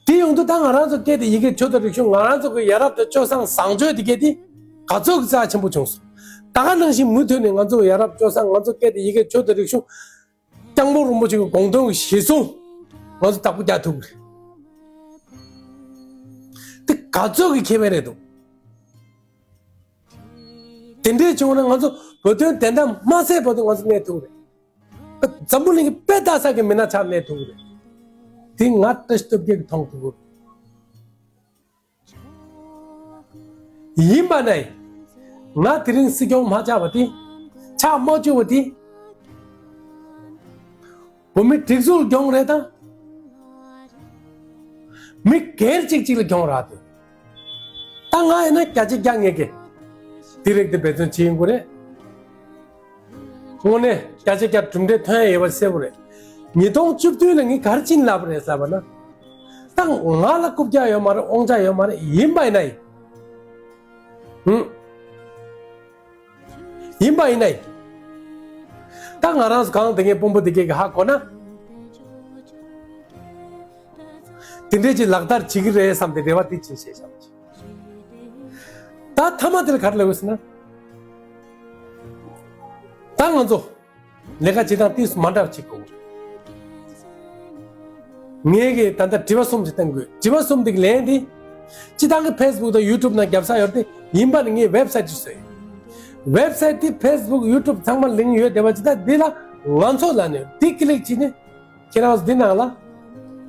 དེ་ཡོང་དུས་ད་ང་རང་ཚོ་སྐད་དེ་ཡི་གེ་ཆོས་དང་རིག་གཞུང་། ང་རང་ཚོ་གི་ཡ་རབས་དང་སྤྱོད་བཟང་བཟང་སྤྱོད་དེ་གས་དེ་ག་ཚོད་ཀྱི་རྩ་ཆེན་པོ་བྱུང་སོང་། ད་ག་ནང་བཞིན་མུ་མཐུད་ནས་ང་ཚོ་ཡ་རབས་སྤྱོད་བཟང་། ང་ཚོ་སྐད་དེ་ཡི་གེ་ཆོས་དང་རིག་གཞུང་། སྐྱབས་མགོན་རིན་པོ་ཆེ་གི་དགོངས་དོན་གྱི་གཞི་བཟུང་ང་ཚོ་བདག་པོ་རྒྱག་ཐུབ་ཀྱི་རེད། དེ་ག་ཚོད་ཀྱི་ཁེ་ཕན་རེད་འདུག་དེ་འདྲས་བྱུང་ན་ང་ཚོ་བོད་དོན་བདེན་མཐའ་མ་གསལ་བར་དུ་ང་ཚོ་གནས་ཐུབ་རེད། འཛམ་བུ་གླིང་གི་དཔེ་ལྟ་ས་གི་མི་སྣ་ཆགས་གནས་ཐུབ་རེད། དེ་ང་བཀྲ་ཤིས་སྟོབས་རྒྱལ་གྱིས་མཐོང་ཐུབ་རེད། ཡིན་པ་ནས་ང་དེ་རིང་སྲིད་སྐྱོང་མ་ཆགས་པ་དེ། ཆགས་མ་བཅུག་པ་དེ། བོད་མི་སྒྲིག་འཛུགས་གྱོང་རེད་དང་། མི་སྒེར་གཅིག་གཅིག་ལ་གྱོང་རག་དུས། ད་ང་ཡིན་ན་བརྒྱ་ཆ་བརྒྱ་ངེས་ཀྱི་དེ་རིགས་དེ་འབད་བརྩོན་བྱེད་ཡོང་གི་རེད། དངོས་གནས་བརྒྱ་ཆ་བརྒྱ་གྲུབ་འབྲས་ཐོན་ཡ་ཡོད་པ་གསལ་པོ་རེད། ཉིས་སྟོང་བཅུ་བདུན་ལ་ངས་ག་རེ་བྱིན་ལབ་རེད་ཟེར་བ་ན། ད་ང་ལ་རྐུབ་བཀྱག་ཡོད་མ་རེད། དབང་ཆ་ཡོད་མ་རེད། ཡིན་པ་ཡིན་ན་ཡིན། ཧུམ། ཡིན་པ་ཡིན་ན་ཡིན། ད་ང་རང་ཚོ་གང་དེ་ངའི་དཔོན་པོ་དེ་གས་ཀྱི་ཧ་གོ་ན། དེ་འདྲས་ཀྱི་ལག་བསྟར་བྱེད་ཀྱི་རེད་བསམ་སྟེ་རེ་བ་དེ་བྱིན་བཤད་བཞག་པ་ཅིག་ད་མཐའ་མ་དེ་ལ་ག་རེ་ལབ་ཡོད་ཟེར་ན། ད་ང་ཚོ་ལས་ཀ་བྱེད་སྟངས་ཏིས་མ་འདྲ་བ་བྱེད་དགོས། ངས་ཀྱི་ད་ལྟ་དྲི་བ་གསུམ་ཞིག་བཏང་དགོས། དྲི་བ་གསུམ་དེ་གི་ལན་དེ། སྤྱི་བཏང་གི་ཕེ་སི་བུག་དང་ཡུ་ཊུབ་ནང་རྒྱབ་ས་ཡོད་དེ་ཡིན་པ་ནི་ངས་ཝེབ་སའིཊ་ཅིག་བཟོས་ཡོད། ཝེབ་སའིཊ་དེ་ཕེ་སི་བུག་ཡུ་ཊུབ་ཚང་མ་ལིང་ཡོད་བསྡད་པ་ཅིག་ད་འདི་ལ་ང་ཚོ་ལ་ནི་འདི་ཀི་ལིག་བྱས་ནས་ཁྱེད་རང་ཚོ་འདི་ནང་ལ་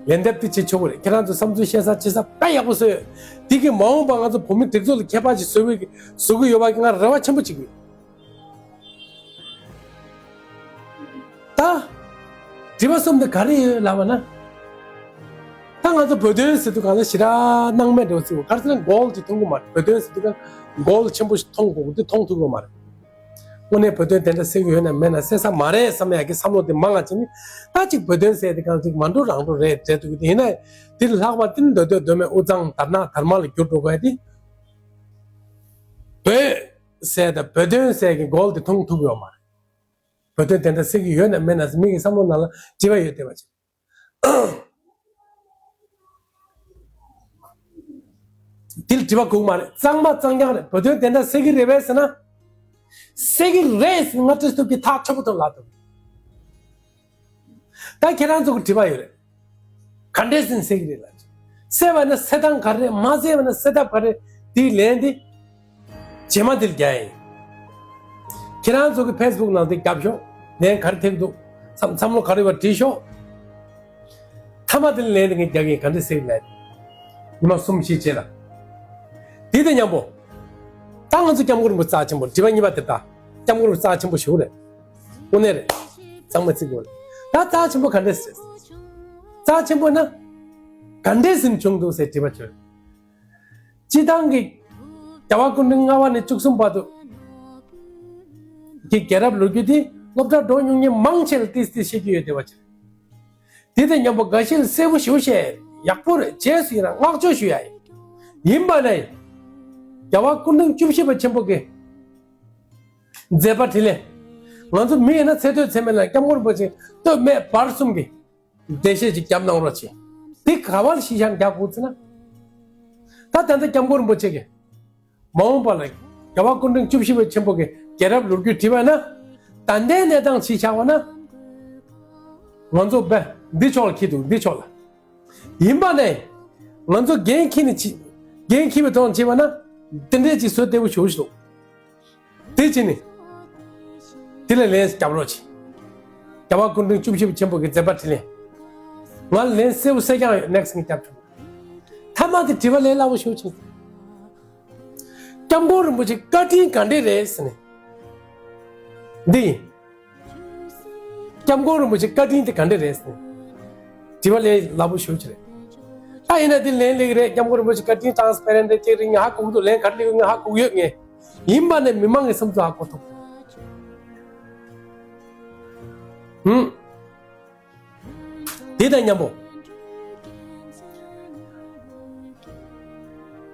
ལན་འདེབས་དེ་བྱེད་ཆོག་གི་རེད། ཁྱེད་རང་ཚོ་བསམ་ཚུལ་བཤད་ས་བྱེད་ས་དཔེ་ཡག་པོ་བཟོས་ཡོད། འདི་གི་མ་འོངས་པ་ང་ཚོ་བོད་མི་སྒྲིག་འཛུགས་ལ་ཁྱད་པར་ཅིག་བཟོ་གི་བཟོ་གི་ཡོད་པ་གི་ང་རེ་བ་ཆེན་པོ་བྱེད་ཀྱི་ཡོད། ད། དྲི་བ་གསུམ་དེ་ག་རེ་ཡོད་ལབ་པ་ན། ད་ང་ཚོ་བོད་དོན་ཟེར་དུས་གང་ལ་ཞེ་དྲག་སྣང་མེད་འགྲོ་ཟེར་བ་ག་རེ་ཟེར་ན་གོལ་ཅིག་མཐོང་གི་མ་རེད། བོད་དོན་ཟེར་དུས་གང་གོལ་ཆེན་པོ་ཞིག་མཐོང་དགོས་དེ་མཐོང་ཐུབ་ཀྱི་མ་རེད། དངོས་གནས་བོད་དོན་དེ་འདྲ་སེལ་གྱི་ཡོད་ན་མེད་ན་སེལ་ས་མ་རེད་བསམ་ཡག་གི་བསམ་བློ་དེ་མང་ང་ཅིག་ནི་ད་ཅིག་བོད་དོན་ཟེར་དེ་གང་ཅིག་མ་འགྲོ་རང་འགྲོ་རེད་འདྲ་འདུག་གི་དེ་ཡིན་ན་དེ་ལྷག་པ་དེ་ནི་འདོད་འདོད་འདོད་མེད་དབུ་གཙང་དར་ནག་དར་དམར་ལ་འགྱུར་འགྲོ་དགོས་ཡ་དེ། བོད་ཟེར་དང་བོད་དོན་ཟེར་གྱི་གོལ་དེ་མཐོང་ཐུབ་ཡོད་མ་རེད། བོད་དོན་དེ་འདྲ་སེལ་གྱི་ཡོད་ན་མེད་ན་མི་གི་བསམ་བློ་ནང་ལ་དྲི་བ་ཡོད་བསྡད་པ་ཅིག་དེ་ལ་དྲི་བ་དགོས་མ་རེད། གཙང་མ་གཙང་རྐྱང་རེད། བོད་དོན་དེ་འདྲ་སེལ་གྱི་རེད་པས་ཟེར་ན། སེལ་གྱི་རེད་ཟེར་ང་བཀྲ་ཤིས་སྟོབས་རྒྱལ་ཐག་ཆོད་པོ་ཐོག་ལ་ཐུབ། ད་ཁྱེད་རང་ཚོ་གི་དྲི་བ་ཡོད་རེད། ག་འདྲས་ཟིན་གསལ་གི་རེད་ལ། གསལ་བ་ན་གསལ་སྟངས་ག་རེ་རེད། མ་གསལ་བ་ན་གསལ་ཐབས་ག་རེ་རེད། དེའི་ལན་དེ་རྗེས་མ་འདིར་རྒྱག་ཡིན། ཁྱེད་རང་ཚོ་གི་ཕེ་སི་བུག་ནང་དེ་རྒྱབ་ཤོག་ལན་ག་རེ་ཐེབས་འདུག་བསམ་བསམ་བློ་ག་རེ་བ་བྲིས་ཤོག་མཐའ་མ་དེ་ལན་དེ་ངས་རྒྱག་གི་ག་འདྲ་ཟེར་ལན། ཉི་མ་གསུམ་བཞི་རྗེས་ལ། དེ་དང་མཉམ་པོ། ད་ང་ཚོ་སྐྱབས་མགོན་རིན་པོ་ཆེ་རྩ་ཆེན་པོ་དྲི་བ་གཉིས་པ་དེ་ད། སྐྱབས་མགོན་རིན་པོ་ཆེ་རྩ་ཆེན་པོ་ཞིག་རེད། དངོས་གནས་རེད། གཙང་མ་བརྩི་དགོས་རེད། ད་རྩ་ཆེན་པོ་ག་འདྲ་ཟེར། རྩ་ཆེན་པོ་ན། ག་འདྲས་ཟིན་བྱུང་འདུག་ཟེར་དྲི་བ་བྱོས། སྤྱི་བཏང་གི་རྒྱལ་བ་སྐུ་ཕྲེང་ལྔ་པ་ནས་བཅུ་གསུམ་བར་དུ་གི་རྒྱལ་རབས་ལོ་རྒྱུས་དེ་སློབ་གྲྭ་འགྲོ་མྱོང་མཁན་མང་ཆེ་ལ་ཏིས་ཏིས་ཤེས་ཀྱི་ཡོད་བསྡད་པ་ཅིག་དེ་དང་མཉམ་པོ་འགའ་ཤས་ལ་གསལ་པོ་ཞེ་པོ་བཤད་ཡག་པོ་རེད། རྗེས་སུ་ཡིན་ན་བསྔགས་བརྗོད་ཞུ་ཡ་ཡིན། ཡིན་པ་ནས་རྒྱལ་བ་སྐུ་ཕྲེང་བཅུ་བཞི་པ་ཆེན་པོ་གི་མཛད་པ་འཕྲིན་ལས། ང་ཚོ་མི་ཡིན་ན་ཚེ་སྟོད་ཚེ་སྨད་ལ་སྐྱབས་མགོན་རིན་པོ་ཆེ་སྟོད་སྨད་བར་གསུམ་གྱི་འགྲེལ་བཤད་ཅིག་བརྒྱབ་གནང་རོགས་གྱིས། དེ་ག་བར་གཞི་བཞག་རྒྱག་དགོས་ཟེར་ན། ད་ད་ལྟ་སྐྱབས་མགོན་རིན་པོ་ཆེ་གིས་མ་འོངས་པ་ལ་རྒྱལ་བ་སྐུ་ཕྲེང་བཅུ་བཞི་པ་ཆེན་པོ་གི་རྒྱལ་རབས་ལོ་རྒྱུས་བྲིས་པ་ན། ད་ལྟའི་གནས་སྟངས་གཞི་བཞག་པ་ན། ང་ཚོ་བས་འདི་ཕྱོགས་ལ་འཁྱེར་འདུག་འདི་ཕྱོགས་ལ། ཡིན་པ་ནས། ང་ཚོ་འགན་འཁྱེར་ནས་ཅི། འགན་འཁྱེར་བའི་ཐོག་ནས་བྱས་པ་ན། དེ་འདྲས་ཅིག་བཟོ་བདེ་པོ་ཞེ་པོ་ཞིག་འདུག་དེ་བྱས་ནས། དེ་ལ་ལན་རྒྱབ་རོགས་བྱེད། རྒྱལ་བ་སྐུ་ཕྲེང་བཅུ་བཞི་པ་ཆེན་པོ་གི་མཛད་པ་འཕྲིན་ལས། ང་ལ་ལན་གསལ་པོ་གསལ་རྐྱང་ཡོད། ནེག་སི་ངས་རྒྱབ་ཆོག་མཐའ་མ་དེ་དྲི་བ་ལས་སླ་པོ་ཞེ་པོ་ཅིག་སྐྱབས་མགོན་རིན་པོ་ཆེ་བཀའ་དྲིན་ག་འདྲས་རེད་ཟེར་ནས། འདི་ཡིན། སྐྱབས་མགོན་རིན་པོ་ཆེ་བཀའ་དྲིན་དེ་ག་འདྲ་རེད་ཟེར། དྲི་བ་ལས་སླ་པོ་ཞེ་པོ་ཅིག་རེད། ད་ཡིན་ན་དེ་ལན་སླེབས་ཀྱི་རེད། སྐྱབས་མགོན་རིན་པོ་ཆེ་བཀའ་དྲིན་ཊ་རན་སི་པེ་རེན་ཊི་རེད་ཅེས་རིང་ཧ་གོ་གི་འདུག་ལན་ག་རེ་སླེབས་ཀྱི་ང་ཧ་གོ་གི་ཡོད། ངས་ཡིན་པ་ནས་མི་མང་གི་བསམ་ཚུལ་ཧ་གོ་ཐུབ། ཧུམ། དེ་དང་མཉམ་པོ།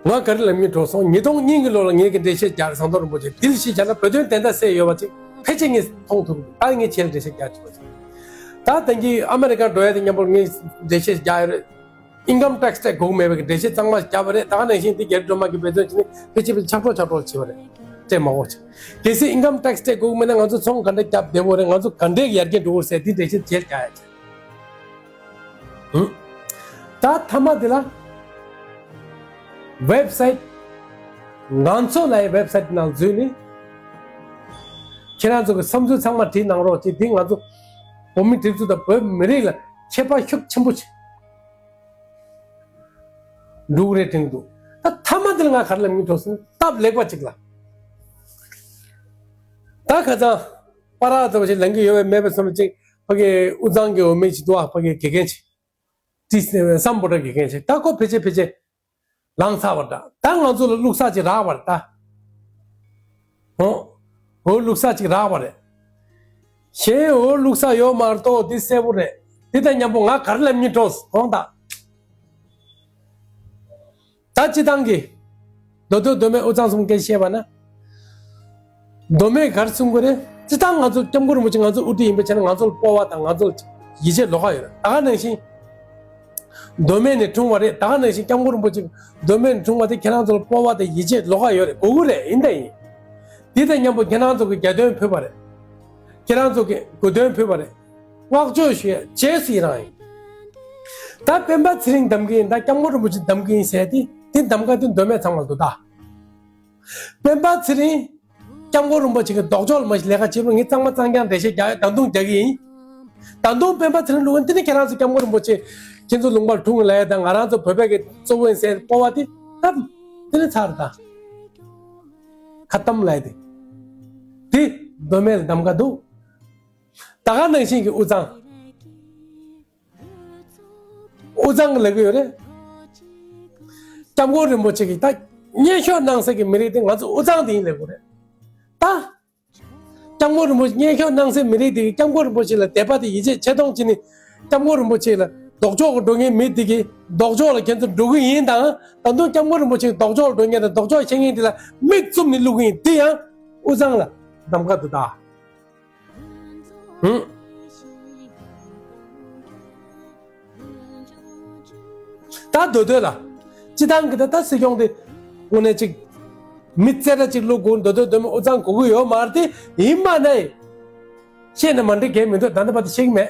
ང་ག་རེ་ལབ་སྙིང་འདོད་སོང་། ཉིས་སྟོང་གཉིས་ཀྱི་ལོ་ལ་ངེད་ཀྱི་འགྲེལ་བཤད་རྒྱག་རེད། ཟམ་གདོང་རིན་པོ་ཆེ་དེ་ལ་གཞི་བཞག་ན་བོད་དོན་བདེན་མཐའ་གསལ་ཡོད་པ་ཅིག་ཕལ་ཆེར་ངས་མཐོང་ཐུབ་འདུག་ད་ངས་ཁྱེད་ལ་འགྲེལ་བཤད་རྒྱག་ཆོག་པ་ཅིག་ད་ད་གིན་ཨ་མེ་རི་ཀ་འགྲོ་ཡ་དེ་མཉམ་པོར་ངས་འགྲེལ་བཤད་རྒྱག་ཡོད་རེད། ཨིན་ཀམ་ཊེག་སི་སྤྲད་དགོས་མེད་པའི་འགྲེལ་བཤད་གཙང་མ་བརྒྱབ་པ་རེད། ད་ག་ནང་བཞིན་དེ་རྒྱ་རི་སྒྲོལ་མ་གིས་འབད་བརྩོན་བྱས་ནས་ཕལ་ཆེར་ཕལ་ཆེར་ཆག་གྲོགས་ཆག་གྲོགས་བྱས་པ་རེད། སྤྲད་མ་དགོས་ཆེ། གལ་སྲིད་ཨིན་ཀམ་ཊེག་སི་སྤྲད་དགོས་མེད་ན་ང་ཚོ་ཚོང་ག་འདྲ་བརྒྱབ་བདེ་པོ་རེད། ང་ཚོ་ག་འདྲའི་ཡར་རྒྱས་འགྲོ་གི་རེད་ཟེར་དེ་འགྲེལ་བཤད་བྱེད་རྒྱག་ཡ་ཆེ། ཧུམ། ད་མཐའ་མ་དེ་ལ་ཝེབ་སའིཊ། ང་ཚོ་ལ་ཡི་ཝེབ་སའིཊ་ནང་འཛུལ་ནས་ཁྱེད་རང་ཚོ་གི་བསམ་ཚུལ་ཚང་མ་བྲིས་གནང་རོགས་ཅེས། དེ་ང་ཚོ་བོད་མི་སྒྲིག་འཛུགས་དང་བོད་མི་རིགས་ལ་ཁྱད་པར་ཤུགས་ཆེན་པོ་ཆེ། འབྲུག་རེ་དྲན་འདུག་ད་མཐའ་མ་འདི་ལ་ང་ག་རེ་ལབ་སྙིང་འདོད་སོང་། སྟབས་ལེགས་པ་ཅིག་ལ། ད་ཁ་སང་པ་ར་ཚོ་ཞིག་ལང་གི་ཡོད་པའི་མེད་པའི་སོང་ཅིག་ཕ་གི་དབུས་གཙང་གི་འོས་མི་ཅིག་འདུག་ཨ་ཕ་གི་དགེ་རྒན་ཅིག་ཏི་སམ་བྷོ་ཊ་དགེ་རྒན་ཅིག་ད་ཁོ་ཕལ་ཆེར་ཕལ་ཆེར་ལངས་ཚར་བ་འདྲ། ད་ང་ཚོ་ལ་བླུག་ས་ཅིག་རག་པ་རེད་ད། ཧོ། འོ་བླུག་ས་ཅིག་རག་པ་རེད། གཞན་འོ་བླུག་ས་ཡོད་མ་གཏོགས་འདི་གསལ་པོ་རེད། འདི་དང་མཉམ་པོ་ང་ག་རེ་ལབ་སྙིང་འདོད་སོང་ད། ད་སྤྱི་བཏང་གི་མདོ་སྟོད་མདོ་སྨད་དབུས་གཙང་གསུམ་སྐད་བཤད་པ་ན། མདོ་སྨད་ག་རེ་གསུང་གི་རེད། སྤྱི་བཏང་ང་ཚོ་སྐྱབས་མགོན་རིན་པོ་ཆེ་ང་ཚོ་དབུ་ཁྲིད་ཡིན་པའི་ཆ་ནས་ང་ཚོ་ལ་སྤོབས་པ་དང་ང་ཚོ་ལ་ཡིད་ཆེས་ལོགས་ཀ་ཡོད་རེད། ད་ག་ནང་བཞིན། མདོ་སྨད་ནས་འཁྲུངས་པ་རེད། ད་ག་ནང་བཞིན་སྐྱབས་མགོན་རིན་པོ་ཆེ་མདོ་སྨད་ནས་འཁྲུངས་པ་དེ་ཁྱེད་རང་ཚོ་ལ་སྤོབས་པ་དང་ཡིད་ཆེས་ལོགས་ཀ་ཡོད་རེད། དགོས་ཀྱི་རེད། ཡིན་དང་ཡིན། དེ་དང་མཉམ་པོ་ཁྱེད་རང་ཚོ་གི་རྒྱལ་དོན་ཕུལ་བ་རེད། ཁྱེད་རང་ཚོ་གི་དགོས་དོན་ཕུལ་བ་རེད། བསྔགས་བརྗོད་ཞུ་ཡ་རྗེས་སུ་ཡི་རང་ཡིན། ད་སྤེན་པ་ཚེ་རིང་གདམ་གི་ཡིན། ད་སྐྱབས་མགོན་རིན་པོ་ཆེ་གདམ་གི་ཡིན་ཟེར་ཏེ་དེ་གདམ་ག་དེ་མདོ་སྨད་ཚང་མ་ལ་འདུག་ད་སྤེན་པ་ཚེ་རིང་སྐྱབས་མགོན་རིན་པོ་ཆེ་གི་ལྡོག་ཕྱོགས་ལ་མ་ཞིག་ལས་ཀ་བྱེད་པར་ངས་གཙང་མ་གཙང་རྐྱང་འགྲེལ་བཤད་རྒྱག་ཡོད། ད་དུང་རྒྱག་གི་ཡིན། ད་དུང་སྤེན་པ་ཚེ་རིང་ལུགས་འདི་ནི་ཁྱེད་རང་ཚོ་སྐྱབས་མགོན་རིན་པོ་ཆེ་ཁྱེད་ཚོ་ལུང་པར་འཁྲུངས་ལ་ཡ་དང་ང་རང་ཚོ་བོད་པའི་གི་གཙོ་བོ་ཡིན་ཟེར་སྤོབས་པ་དེ་ད་འདི་ནི་ཚར་ད་ཁ་གཏམ་ལ་ཡ་དེ་དེ་མདོ་སྨད་ལ་གདམ་ག་འདུག་ད་ག་ནང་བཞིན་གྱི་དབུས་གཙང་། དབུས་གཙང་གི་ལབ་ཀྱི་ཡོད་རེད། སྐྱབས་མགོན་རིན་པོ་ཆེ་གིས་ད་སྙན་ཞུ་གནང་སའི་གི་མི་རིགས་དེ་ང་ཚོ་དབུས་གཙང་དེ་ཡིན་ལབ་ཀྱི་ཡོད་རེད། ད། སྐྱབས་མགོན་རིན་པོ་ཆེ་སྙན་ཞུ་གནང་སའི་མི་རིགས་དེ་གིས་སྐྱབས་མགོན་རིན་པོ་ཆེ་ལ་དད་པ་དང་ཡིད་ཆེས་ཆེ་མཐོང་བྱས་ནས་སྐྱབས་མགོན་རིན་པོ་ཆེ་ལ་ལྡོག་ཕྱོགས་ཀྱི་འགྲོ་མཁན་མི་དེ་གིས་ལྡོག་ཕྱོགས་ལ་ཁྱེད་ཚོ་འགྲོ་གི་ཡིན་དང་། ད་དུང་སྐྱབས་མགོན་རིན་པོ་ཆེ་ལྡོག་ཕྱོགས་ལ་འགྲོ་མཁན་དང་ལྡོག་ཕྱོགས་བཤད་མཁན་དེ་ལ་མིག་བཙུམ་ནས་བླུག་གི་ཡིན། དེ་ཡང་དབུས་གཙང་ལ་གདམ་ག་འདུག་ད། ཧུམ། ད་མདོ་སྟོད་ལ། སྤྱི་བཏང་གི་ད་ད་སྲིད་སྐྱོང་དེ་དངོས་གནས་ཅིག་མི་རྩེ་གྲ་ཅིག་བླུག་དགོས། མདོ་སྟོད་མདོ་སྨད་དབུས་གཙང་དགོས་ཀྱི་ཡོད་མ་རེད་དེ། ཡིན་པ་ནས་བཤད་ན་མ་འགྲིག་གི་མི་འདུག་ད་ལྟ་བར་དུ་བཤད་ཀྱི་མེད།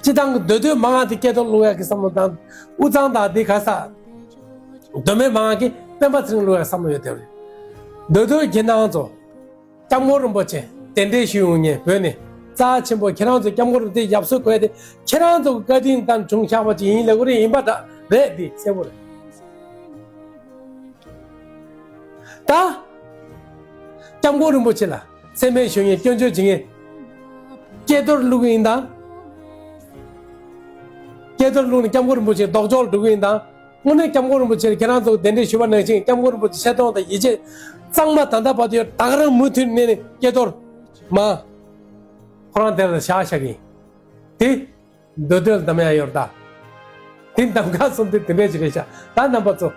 སྤྱི་བཏང་གི་མདོ་སྟོད་མང་ང་དེ་སྐལ་རྡོར་བླུག་ཡག་གི་བསམ་བློ་དང་། དབུས་གཙང་དང་དེ་ག་ས། མདོ་སྨད་མང་ང་གི་སྤེན་པ་ཚེ་རིང་བླུག་ཡག་བསམ་བློ་ཡོད་དེ་རེད། མདོ་སྟོད་ཁྱེད་རང་ཚོ། སྐྱབས་མགོན་རིན་པོ་ཆེ་གདན་འདྲེན་ཞུ་ཡོང་མཁན་བོད་ནས་རྩ་ཆེན་པོ། ཁྱེད་རང་ཚོ་སྐྱབས་མགོན་རིན་པོ་ཆེ་ཡབ་སྲས་དགོས་དེ་ཁྱེད་རང་ཚོ་གི་བཀའ་དྲིན་དང་བྱུང་ཆགས་པ་ཅིག་ཡིན་ལབ་དགོས་རེད། ཡིན་པ་འདྲ་རེད། འདི་གསལ་པོ་རེད། ད་སྐྱབས་མགོན་རིན་པོ་ཆེ་ལ་མཚན་སྨད་ཞུ་མཁན་སྐྱོན་བརྗོད་བྱེད་མཁན་སྐལ་རྡོར་བླུག་གི་ཡིན་དང་། སྐལ་རྡོར་བླུག་ནས་སྐྱབས་མགོན་རིན་པོ་ཆེ་ལྡོག་ཕྱོགས་འགྲོ་གི་ཡིན་དང་། དངོས་གནས་སྐྱབས་མགོན་རིན་པོ་ཆེར་ཁྱེད་རང་ཚོ་གདན་འདྲེན་ཞུས་པ་ནང་བཞིན་སྐྱབས་མགོན་རིན་པོ་ཆེ་ཆེ་མཐོང་དང་ཡིད་ཆེས་གཙང་མ་ད་ལྟ་བར་དུ་ཡོད། ད་ག་རང་མུ་མཐུད་གནས་ནས་སྐལ་རྡོར་མ་ཁོ་རང་དེ་ལ་བཞག་བཞག་གི་ཡིན། དེ་མདོ་སྟོད་ལ་འདམ་ཡག་ཡོད་རེད་ད། དེ་འདམ་ག་སོང་དུས་དེ་འདྲས་ཅིག་རེད་ཤག་ད་རྣམ་པ་ཚོ་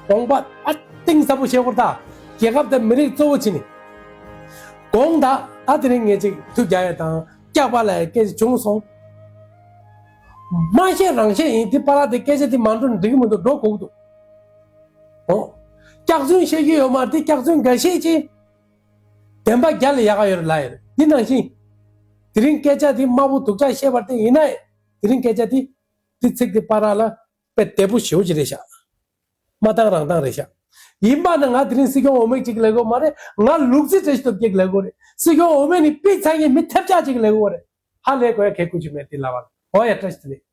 དགོངས་པ་ཨ་གཏིང་ཟབ་པོ་བཞེས་དགོས་རེད་ད། རྒྱལ་ཁབ་དང་མི་རིགས་གཙོ་བོ་བྱས་ནས། དགོངས་དག་ད་དེ་རིང་ངས་ཅིག་ཐུགས་རྒྱག་ཡག་དང་སྐྱག་པ་ལ་ཡག་སྐད་ཆ་བྱུང་སོང་། མ་བཤད་རང་བཤད་ཡིན། དེ་པཱ་ལགས་དེ་སྐད་ཆ་དེ་མ་འགྲོ་ན་འགྲིག་གི་མི་འདུག་འགྲོ་དགོས་ཀྱི་འདུག་འོ། སྐྱག་རྫུན་བཤད་ཀྱི་ཡོད་མ་རེད། དེ་སྐྱག་རྫུན་འགའ་ཤས་ཀྱིས་བདེན་པ་རྒྱ་ལ་ཡག་ག་ཡོད་རེད་ལབ་ཡོད་རེད། དེ་ནང་བཞིན་དེ་རིང་སྐད་ཆ་དེ་དམའ་པོ་སྡུག་ཅག་བཤད་པ་དེ་ཡིན་ན་ཡང་། དེ་རིང་སྐད་ཆ་དེ་དེ་ཚིག་དེ་པཱ་ལགས་ལ་དཔེ་བདེ་པོ་ཞེ་པོ་ཅིག་རེད་ཤག་མ་བཏང་རང་བཏང་རེད་ཤག་ཡིན་པ་ན་ང་དེ་རིང་སྲིད་སྐྱོང་འོས་མི་གཅིག་ལབ་དགོས་མ་རེད། ང་ལུག་རྫི་བཀྲ་ཤིས་སྟོབས་རྒྱལ་ལབ་དགོས་རེད། སྲིད་སྐྱོང་འོས་མི་ནི་པི་ཚ་ངེ་མི་ཐབས་ཆག་ཅིག་ལབ་དགོས་རེད། ཧ་ལས་དགོས་ཡ་གལ་ཁུ་ཆུ་མེད་དེ་ལབ་པ་ལ། འོ་ཡ་བཀྲ་ཤིས་བདེ་ལེགས།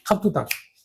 ཁ་ཐུག་དང་།